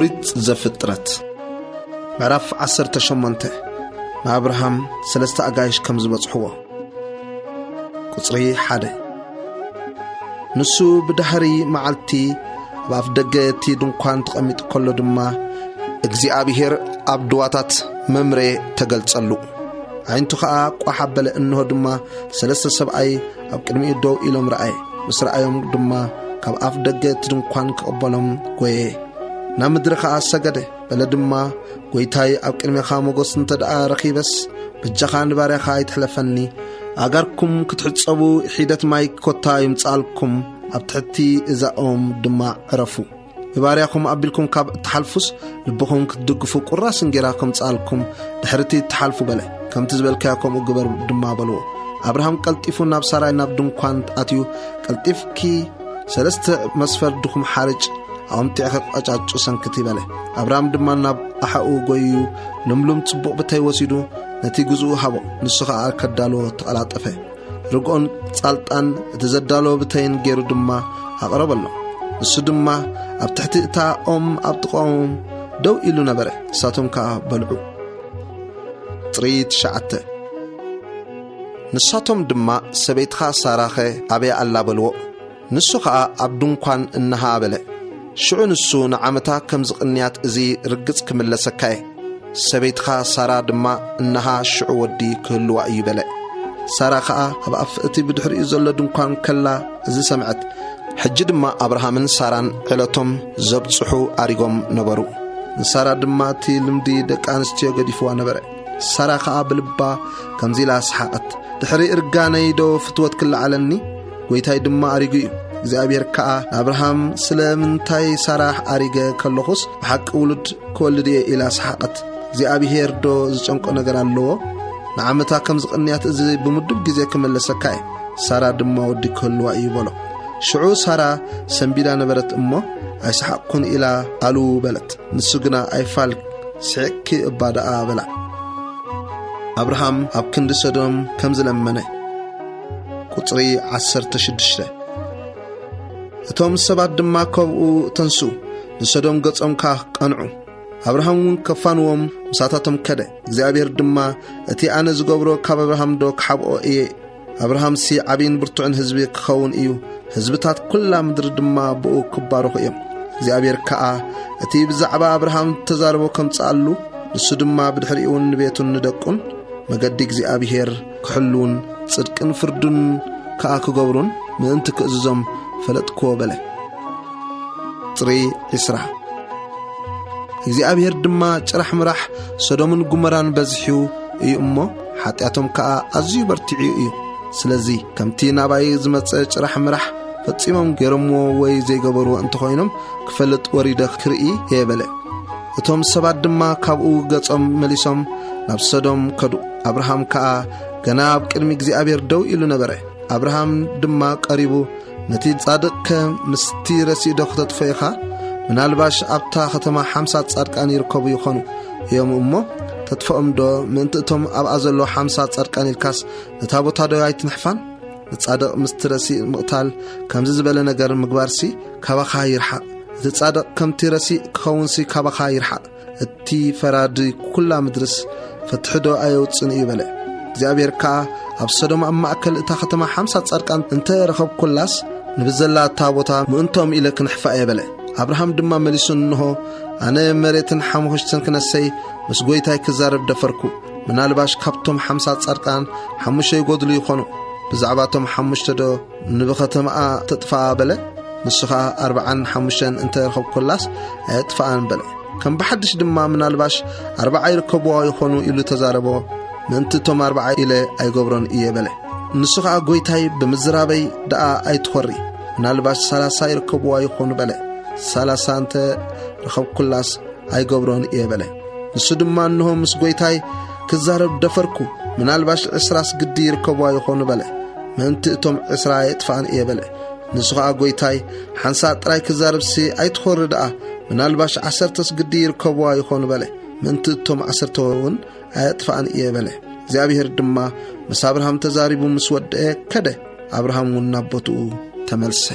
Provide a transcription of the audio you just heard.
ኦሪት ዘፍጥረት ምዕራፍ ዓሰርተ ሸሞንተ። ንኣብርሃም ሰለስተ ኣጋይሽ ከም ዝበጽሕዎ። ቁጽሪ ሓደ። ንሱ ብድሕሪ መዓልቲ ኣብ ኣፍ ደገ እቲ ድንኳን ተቐሚጡ ከሎ ድማ፣ እግዚኣብሄር ኣብ ድዋታት መምሬ ተገልጸሉ። ኣዒንቱ ኸኣ ቋሕ ኣበለ፣ እንሆ ድማ ሰለስተ ሰብኣይ ኣብ ቅድሚኡ ደው ኢሎም ረኣየ። ምስ ረኣዮም ድማ ካብ ኣፍ ደገ እቲ ድንኳን ክቕበሎም ጐየ። ናብ ምድሪ ኸኣ ሰገደ። በለ ድማ፣ "ጐይታይ፣ ኣብ ቅድሜኻ ሞገስ እንተ ደኣ ረኺበስ፣ በጃኻ ንባርያኻ ኣይትሕለፈኒ። ኣእጋርኩም ክትሕጸቡ ሒደት ማይ ኮታ ይምጽኣልኩም፣ ኣብ ትሕቲ እዛ ኦም ድማ ዕረፉ። ብባርያኹም ኣቢልኩም ካብ እትሓልፉስ፣ ልብኹም ክትድግፉ ቁራስ እንጌራ ከምጽኣልኩም፣ ድሕርቲ እትሓልፉ" በለ። "ከምቲ ዝበልካዮ ከምኡ ግበር" ድማ በልዎ። ኣብርሃም ቀልጢፉ ናብ ሳራይ ናብ ድንኳን ኣትዩ፣ "ቀልጢፍኪ ሰለስተ መስፈር ድኹም ሓርጭ ኣቐምጢዕኺ ቀጫጩ ሰንክቲ" በለ። ኣብርሃም ድማ ናብ ኣሓኡ ጐይዩ፣ ልምሉም ጽቡቕ ብተይ ወሲዱ፣ ነቲ ግዝኡ ሃቦ። ንሱ ኸኣ ከዳልዎ ተቐላጠፈ። ርግኦን ጻልጣን እቲ ዘዳለዎ ብተይን ገይሩ ድማ ኣቕረበሎም። ንሱ ድማ ኣብ ትሕቲ እታ ኦም ኣብ ጥቓኦም ደው ኢሉ ነበረ። ንሳቶም ከኣ በልዑ። ቁጽሪ ትሽዓተ። ንሳቶም ድማ፣ "ሰበይትኻ ሳራኸ ኣበይ ኣላ?" በልዎ። ንሱ ኸኣ፣ "ኣብ ድንኳን እንሃ" በለ። ሽዑ ንሱ ንዓመታ ከም ዝቕንያት እዚ ርግጽ ክምለሰካ እየ። ሰበይትኻ ሳራ ድማ፣ 'እንሃ ሽዑ ወዲ ክህልዋ እዩ' በለ። ሳራ ኸኣ ኣብ ኣፍ እቲ ብድሕሪኡ ዘሎ ድንኳን ከላ እዚ ሰምዐት። ሕጂ ድማ ኣብርሃምን ሳራን ዕለቶም ዘብጽሑ ኣሪጎም ነበሩ። ንሳራ ድማ እቲ ልምዲ ደቂ ኣንስትዮ ገዲፍዋ ነበረ። ሳራ ኸኣ ብልባ ከምዚ ኢላ ሰሓቐት፣ "ድሕሪ እርጋነይ ዶ ፍትወት ክለዓለኒ? ጐይታይ ድማ ኣሪጉ እዩ።" እግዚኣብሔር ከኣ ንኣብርሃም፣ "ስለምንታይ ሳራ ኣሪገ ከለኹስ ብሓቂ ውሉድ ክወልድ እየ?" ኢላ ሰሓቐት። እግዚኣብሔር ዶ ዝጨንቆ ነገር ኣለዎ? ንዓመታ ከም ዝቕንያት እዚ ብምዱብ ግዜ ክመለሰካ እየ። ሳራ ድማ ወዲ ክህልዋ እዩ በሎ። ሽዑ ሳራ ሰንቢዳ ነበረት እሞ፣ "ኣይሰሓቕኩን" ኢላ ኣሉ በለት። ንሱ ግና፣ "ኣይፋል፣ ስሒቕኪ እባ ደኣ" በላ። ኣብርሃም ኣብ ክንዲ ሰዶም ከም ዝለመነ። ቁጽሪ ዓሰርተ ሽዱሽተ። እቶም ሰባት ድማ ከብኡ ተንሱ፣ ንሰዶም ገጾም ከኣ ቀንዑ። ኣብርሃም እውን ከፋንዎም ምሳታቶም ከደ። እግዚኣብሔር ድማ፣ "እቲ ኣነ ዝገብሮ ካብ ኣብርሃም ዶ ክሓብኦ እየ? ኣብርሃምሲ ዓብይን ብርቱዕን ህዝቢ ክኸውን እዩ፣ ህዝብታት ኩላ ምድሪ ድማ ብኡ ክባረኹ እዮም።" እግዚኣብሔር ከኣ እቲ ብዛዕባ ኣብርሃም ተዛርቦ ከምጽኣሉ፣ ንሱ ድማ ብድሕሪኡን ንቤቱን ንደቁን መገዲ እግዚኣብሔር ክሕልዉን ጽድቅን ፍርዱን ከኣ ክገብሩን ምእንቲ ክእዝዞም ፈለጥክዎ በለ። ቁጽሪ ዕስራ። እግዚኣብሔር ድማ፣ "ጭራሕ ምራሕ ሰዶምን ጉመራን በዚሑ እዩ እሞ፣ ሓጢኣቶም ከኣ ኣዝዩ በርቲዑ እዩ። ስለዚ ከምቲ ናባይ ዝመጸ ጭራሕ ምራሕ ፈጺሞም ገይሮምዎ ወይ ዘይገበርዎ እንተኾይኖም ክፈልጥ ወሪደ ክርኢ እየ" በለ። እቶም ሰባት ድማ ካብኡ ገጾም መሊሶም ናብ ሰዶም ከዱ። ኣብርሃም ከኣ ገና ኣብ ቅድሚ እግዚኣብሔር ደው ኢሉ ነበረ። ኣብርሃም ድማ ቀሪቡ፣ "ነቲ ጻድቕከ ምስቲ ረሲእ ዶ ክተጥፍኦ ኢኻ? ምናልባሽ ኣብታ ኸተማ ሓምሳ ጻድቃን ይርከቡ ይኾኑ እዮም እሞ፣ ተጥፍኦም ዶ? ምእንቲ እቶም ኣብኣ ዘለዉ ሓምሳ ጻድቃን ኢልካስ ነታ ቦታ ዶ ኣይትንሕፋን? ንጻድቕ ምስቲ ረሲእ ምቕታል፣ ከምዚ ዝበለ ነገር ምግባርሲ ካባኻ ይርሓቕ። እቲ ጻድቕ ከምቲ ረሲእ ክኸውንሲ ካባኻ ይርሓቕ። እቲ ፈራዲ ኩላ ምድርስ ፍትሒ ዶ ኣየውጽን እዩ?" በለ። እግዚኣብሔር ከኣ፣ "ኣብ ሰዶም ኣብ ማእከል እታ ኸተማ ሓምሳ ጻድቃን እንተ ረኸብኩላስ፣ ንብዘላ እታ ቦታ ምእንቶም ኢለ ክንሕፋ እየ" በለ። ኣብርሃም ድማ መሊሱ፣ "እንሆ፣ ኣነ መሬትን ሓሙኽሽትን ክነሰይ ምስ ጐይታይ ክዛረብ ደፈርኩ። ምናልባሽ ካብቶም ሓምሳ ጻድቃን ሓሙሽተ ይጐድሉ ይኾኑ። ብዛዕባ እቶም ሓሙሽተ ዶ ንብኸተማኣ ተጥፍኣ?" በለ። ንሱ ኸኣ፣ "ኣርብዓን ሓሙሽተን እንተ ረኸብኩላስ ኣየጥፍኣን" በለ። ከም ብሓድሽ ድማ፣ "ምናልባሽ ኣርብዓ ይርከብዋ ይኾኑ" ኢሉ ተዛረቦ። "ምእንቲ እቶም ኣርብዓ ኢለ ኣይገብሮን እየ" በለ። ንሱ ኸኣ፣ "ጐይታይ፣ ብምዝራበይ ደኣ ኣይትኾሪ፣ ምናልባሽ ሰላሳ ይርከብዋ ይኾኑ" በለ። "ሰላሳ እንተ ረኸብኩላስ ኣይገብሮን እየ" በለ። ንሱ ድማ፣ "እንሆ፣ ምስ ጐይታይ ክዛረብ ደፈርኩ፣ ምናልባሽ ዕስራስ ግዲ ይርከብዋ ይኾኑ" በለ። "ምእንቲ እቶም ዕስራ ኣየጥፍኣን እየ" በለ። ንሱ ኸኣ፣ "ጐይታይ፣ ሓንሳእ ጥራይ ክዛረብሲ ኣይትኾሪ ደኣ፣ ምናልባሽ ዓሰርተስ ግዲ ይርከብዋ ይኾኑ" በለ። "ምእንቲ እቶም ዓሰርተ እውን ኣየጥፍኣን እየ" በለ። እግዚኣብሔር ድማ ምስ ኣብርሃም ተዛሪቡ ምስ ወደአ ከደ። ኣብርሃም እውን ናብ ቦትኡ ተመልሰ።